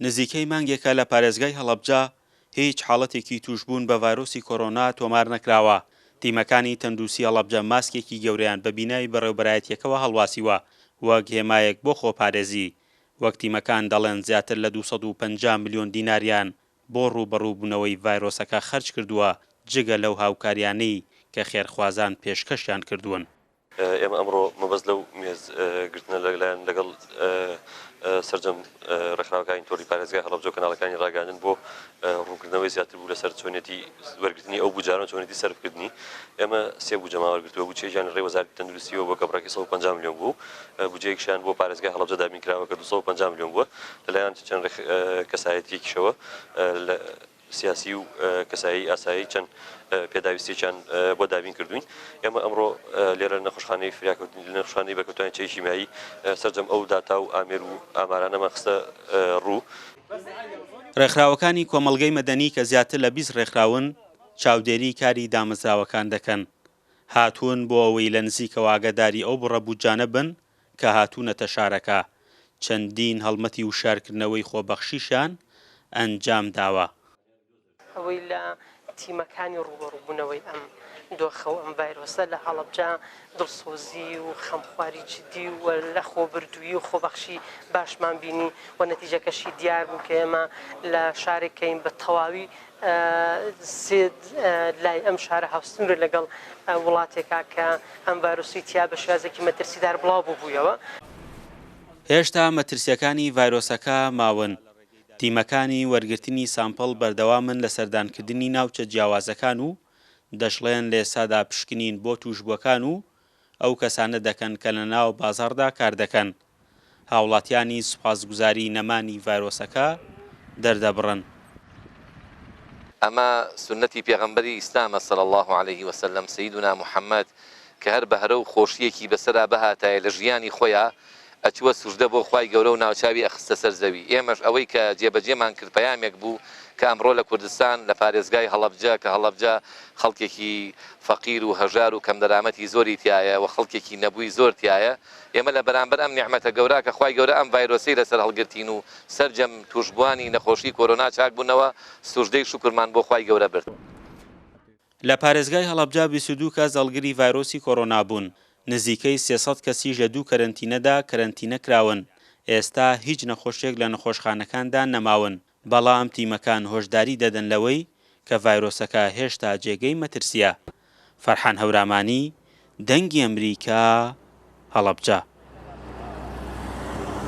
نزیکەی مانگێکە لە پارێزگای هەڵەبجە هیچ حاڵەتێکی تووشبوون بە ڤایرۆسی کۆرۆنا تۆمار نەکراوە، تیمەکانی تەندروستی هەڵەبجە ماسکێکی گەورەیان بە بینای بەڕێوبەرایەتیەکەوە هەڵواسیوە وەک هێمایەک بۆ خۆپارێزی، وەک تیمەکان دەڵێن زیاتر لە 250 ملیۆن دیناریان بۆ ڕووبەڕووبوونەوەی ڤایرۆسەکە خەرجکردووە، جگە لەو هاوکاریانەی کە خێرخوازان پێشکەشیان کردوون. ئێمە ئەمڕۆ مەبەست لەو مێز گرتنە لەلایەن لەگەڵ سەرجەم ڕێکخراوەکانی تۆڕی پارێزگای هەڵەبجە و کەناڵەکانی ڕاگەیاندن بۆ ڕوونکردنەوەی زیاتر بوو لەسەر چۆنیەتی وەرگرتنی ئەو بودجانە و چۆنیەتی سەرفکردنی. ئێمە سێ بودجەمان وەرگرتووە، بودجەیەکیان لە ڕێی وەزارەتی تەندروستیەوە بووە کە بڕێکی 150 ملیۆن بوو، بودجەیەکیشیان بۆ پارێزگای هەڵەبجە دابین کراوە کە 250 ملیۆن بووە لەلایەن چەند کەسایەتییەکیشەوە لە سیاسی و کەسایی ئاسایی چەند پێداویستیەکیان بۆ دابین کردوین. ئێمە ئەمڕۆ لێرە لە نەخۆشخانەی فریاکەوتن لە نەخۆشخانەی بەرکەوتوانی چەکی کیمیایی سەرجەم ئەو داتا و ئامێر و ئامارانەمان خستە ڕوو. ڕێکخراوەکانی کۆمەڵگەی مەدەنی کە زیاتر لە 20 ڕێکخراون چاودێری کاری دامەزراوەکان دەکەن، هاتوون بۆ ئەوەی لە نزیکەوە ئاگاداری ئەو بڕە بودجانە بن کە هاتوونەتە شارەکە، چەندین هەڵمەتی وشیارکردنەوەی خۆبەخشیشیان ئەنجامداوە. ئەوەی لە تیمەکانی ڕووبەڕووبوونەوەی ئەم دۆخە و ئەم ڤایرۆسە لە هەڵەبجە دڵسۆزی و خەمخواری جدی و لەخۆبردوویی و خۆبەخشی باشمان بینی و نەتیجەکەشی دیار بوو کە ئێمە لە شارێکین بە تەواوی سێ لای ئەم شارە هاوسنوورە لەگەڵ وڵاتێکا کە ئەم ڤایرۆسی تیا بە شێوازێکی مەترسیدار بڵاو بووبوویەوە. هێشتا مەترسییەکانی ڤایرۆسەکە ماون، تیمەکانی وەرگرتنی سامپڵ بەردەوامن لە سەردانکردنی ناوچە جیاوازەکان و دەشڵێن لە ئێستادا پشکنین بۆ تووشبووەکان و ئەو کەسانە دەکەن کە لەناو بازاڕدا کاردەکەن. هاوڵاتیانی سوپاسگوزاری نەمانی ڤایرۆسەکە دەردەبڕن. ئەمە سوننەتی پێغەمبەری ئیسلامە صلی اللە علیه وسلم سیدنا محمد کە هەر بەهرە و خۆشیەکی بەسەرا بهاتایە لە ژیانی خۆیا ئەچووە سوجدە بۆ خوای گەورە و ناوچاوی ئەخستە سەر زەوی ئێمەش ئەوەی کە جێبەجێمان کرد پەیامێک بوو کە ئەمڕۆ لە کوردستان لە پارێزگای هەڵەبجە کە هەڵەبجە خەڵکێکی فەقیر و هەژار و کەمدەرامەتی زۆری تیایە و خەڵکێکی نەبووی زۆر تیایە ئێمە لە بەرامبەر ئەم نیعمەتە گەورە کە خوای گەورە ئەم ڤایرۆسەی لەسەر هەڵگرتین و سەرجەم تووشبووانی نەخۆشی کۆرۆنا چاک بوونەوە سوجدەی شوکرمان بۆ خوای گەورە برد. لە پارێزگای هەڵەبجە 22 کەس هەڵگری ڤایرۆسی کۆرۆنا بوون، نزیکەی 300 کەسیش لە دوو کەرەنتینەدا کەرەنتینە کراون، ئێستا هیچ نەخۆشێک لە نەخۆشخانەکاندا نەماون، بەڵام تیمەکان هۆشداری دەدەن لەوەی کە ڤایرۆسەکە هێشتا جێگەی مەترسییە. فەرحان هەورامانی، دەنگی ئەمریکا، هەڵەبجە.